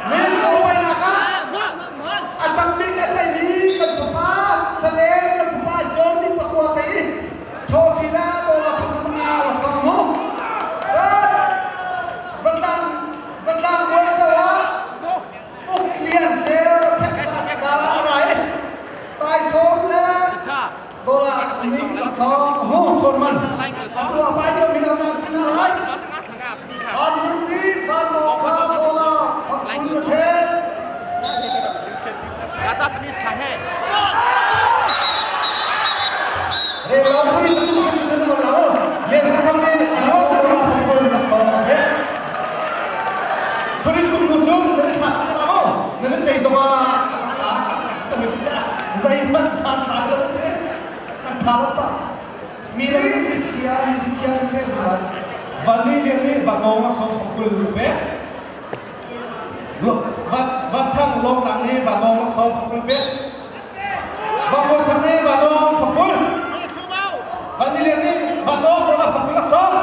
Min pai nak ah a tambik a teimi kan fapa Salen kan fapa John nih pakua tei i trophy la dollar thong nga la sang mu. Zatlang zatlang muai cho ah uk lian cer theksa dala rai taisawm le dollar ni laksawng mu thon man atu a pai lio mi am sin lai Van Hung nih Van Mawng kha dollar 40 a ṭhen. Re lo si tu tu tu lo le sakam ni ro ro sakol laksawng he Thurin kum ku cu nan i thlah la maw? Nan i tei zong ah zeihmanh san thlai lo si. An tha lo pa. Mi le mi chia mi chia ni ve ko lai. Van ni lian nih van ngong a song fakul lu pe. Van thang long lang nih van ngong a song fakul pe. Van ngoi thang nih van ngong fakul. Van ni lian nih van ngong a fakul a song.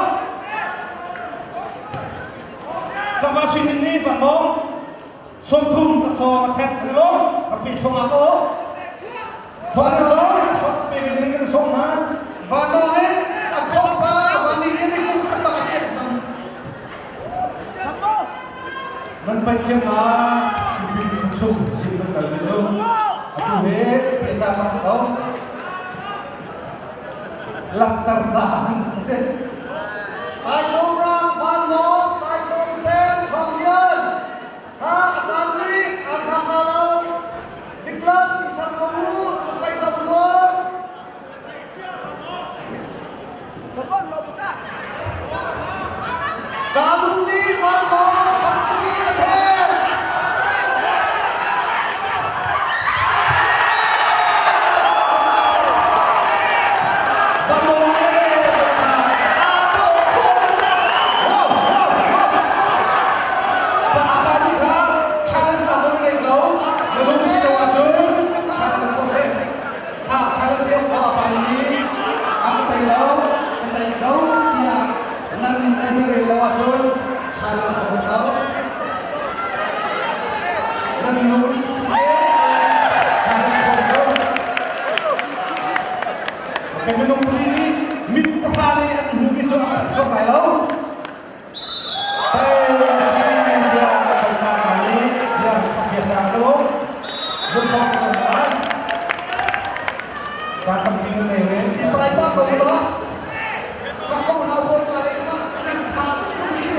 Tlangval sinin nih vanlawng 30 a sawng a ṭhek an lawng a pi thong ah aw. Thong a sawng sawng pe in kan sawng hna. Vanlawng he a khawh pa vani lian nih kum khat bak a ciah cang. Nan pai thiam ma pi kum sung zin nan kal mi cu atu he pe ca ma si ko. Langhter ca a si. Taisawm ram vanlawng Taisawm sen Thawng Lian kha a caan nih aa thlak hna lo. Diklat i sak ko u, a pei zam luan. Ṭalung nih vanlawng sampi a ṭhen. Nan lung Minung pali nih mit pahra nih an hmuhmi cu a chuak lai lo. Pai pa ko la. Ka ko na bo ka re ka nan sa ku khi.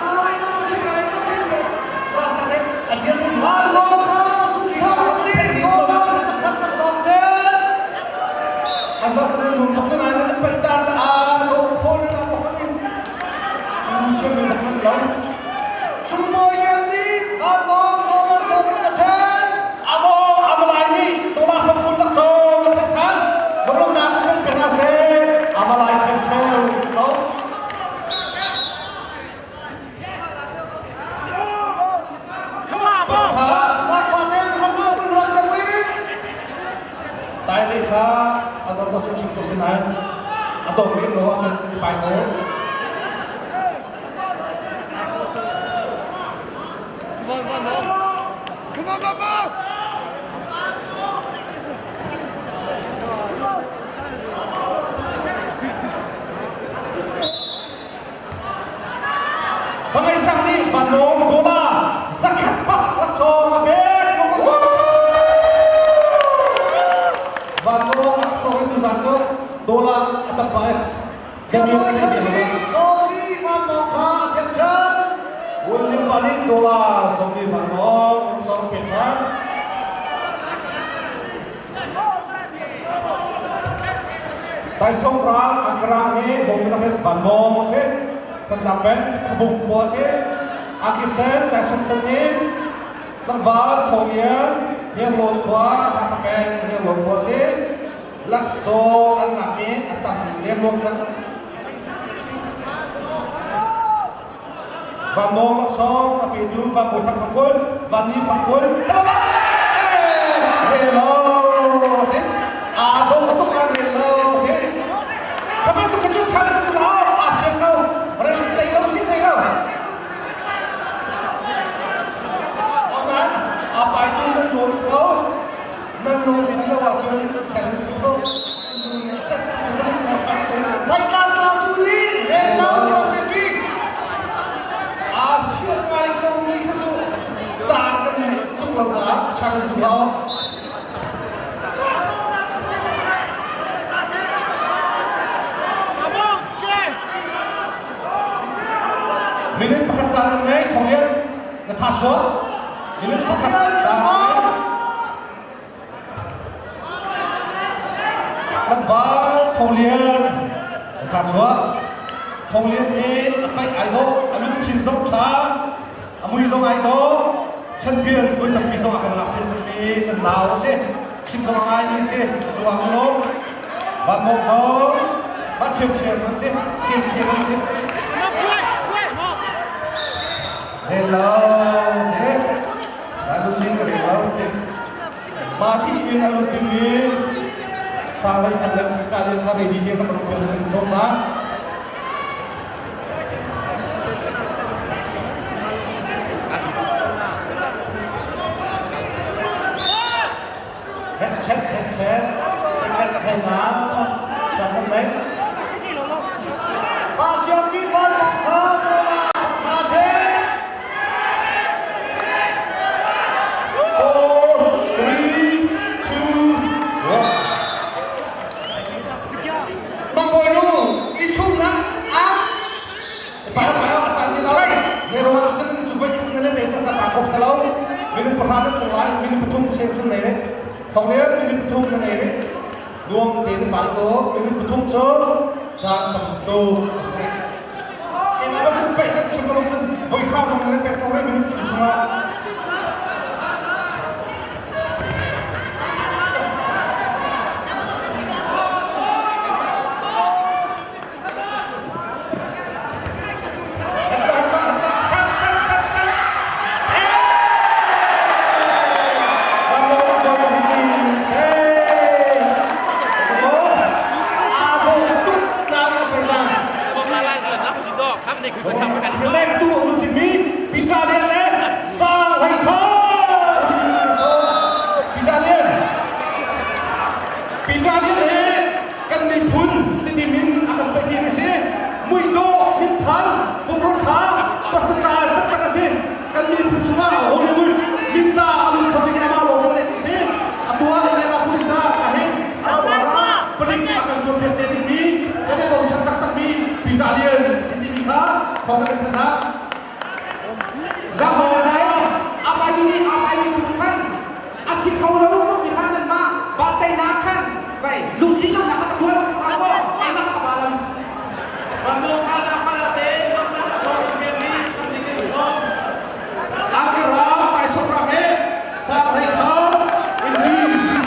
Ai na ki ka re ku ni. Ba ka re a dia ni Vanlawng kha sungsang nih dollar zakhat a sawm ṭhen. Chungbawi Lian nih vanlawng dollar 60 a ṭhen. Tai kha a dor ko chung ko sinain a dor lem lo ahcun i pai ko. Come on, come on! Pangaisang nih vanlawng dollar zakhat bak laksawng a pek. Vanlawng laksawng in tuzan cu dollar a tam pah eh. Daniel nih Sawli vanlawng kha a ṭhen ṭhan. William pa nih dollar sawmi vanlawng laksawng pe ṭhan. Taisawm rang Ankara hi bom rak in vanlawng a si. Thantlang peng Khuabung khua a si. Akisen Taisawm sen in tlangval Thawng Hniarlawn khua Hakha peng Hniarlawn khua a si. Laksawng an lak i a tam lengluang cang. Vanlawng laksawng a petu Van Bawi Thang Fangkul, Van Ni Fangkul, rel lo te aa dawh tuk ah rel lo te ka bantuk cu challenge tu aa aa siang ko rel tei lo si tei lo. ahcun challenge ko. Baikal ka tu nih rel lo ti a si bik. Aa fiang ngai ko mi kha cu caan kan ngeih tuk lo caah challenge duh lo. Minute pakhat caan na ngei, Thawng Lian. Na tha chuah. Minute pakhat caan na ngei. Tlangval Thawng Lian. Na tha chuah. Thawng Lian hi a paih ai dawh, a lungthin zong ṭha, a mui zong ai dawh. Champion voi tampi zong a kan lak piak cangmi kan nau a si. Chim zong a ngaimi a si. Cungah kan lawm. Van Mawng zong mah thiamthiam an si. Siamsiam an si. Hello, he. Lalu cing ka rel lo. Mah ti in a lut dingmi sang lei khat le ka le kha ready te ka paruk kan sawm na. Headset, headset, second he na, cakap naik. Pasiam ni ban mong kha dola na the. 4, 3, 2, 1. Bang bawi nu i sum na a Pa pa a caan ti lo. Zero ah sin cu voi khat na le ca ta khop salo. Minute pakhat na tlung lai, minute pathum che sun nei re. Thong le minute pathum na nei re. Nuam te na pai ko, minute pathum cu caan tam tu a si. In bantuk pe kan chim lo cun voi kha zong na pek ko re minute pathum chungah. Peter he kan miphun tidim in a kan peihmi a si. Muidawh, minthang, pumrua ṭha, pasatlai taktak a si. Kan miphun chungah Hollywood minta a lut kho ding amah lawng kan neih a si. Atu ah Indianapolis ah ahhin a ro ah palik a kan ṭuanpiak te dingmi kan i bochan taktakmi Peter Lian a si timi kha thawng kan thanh hna.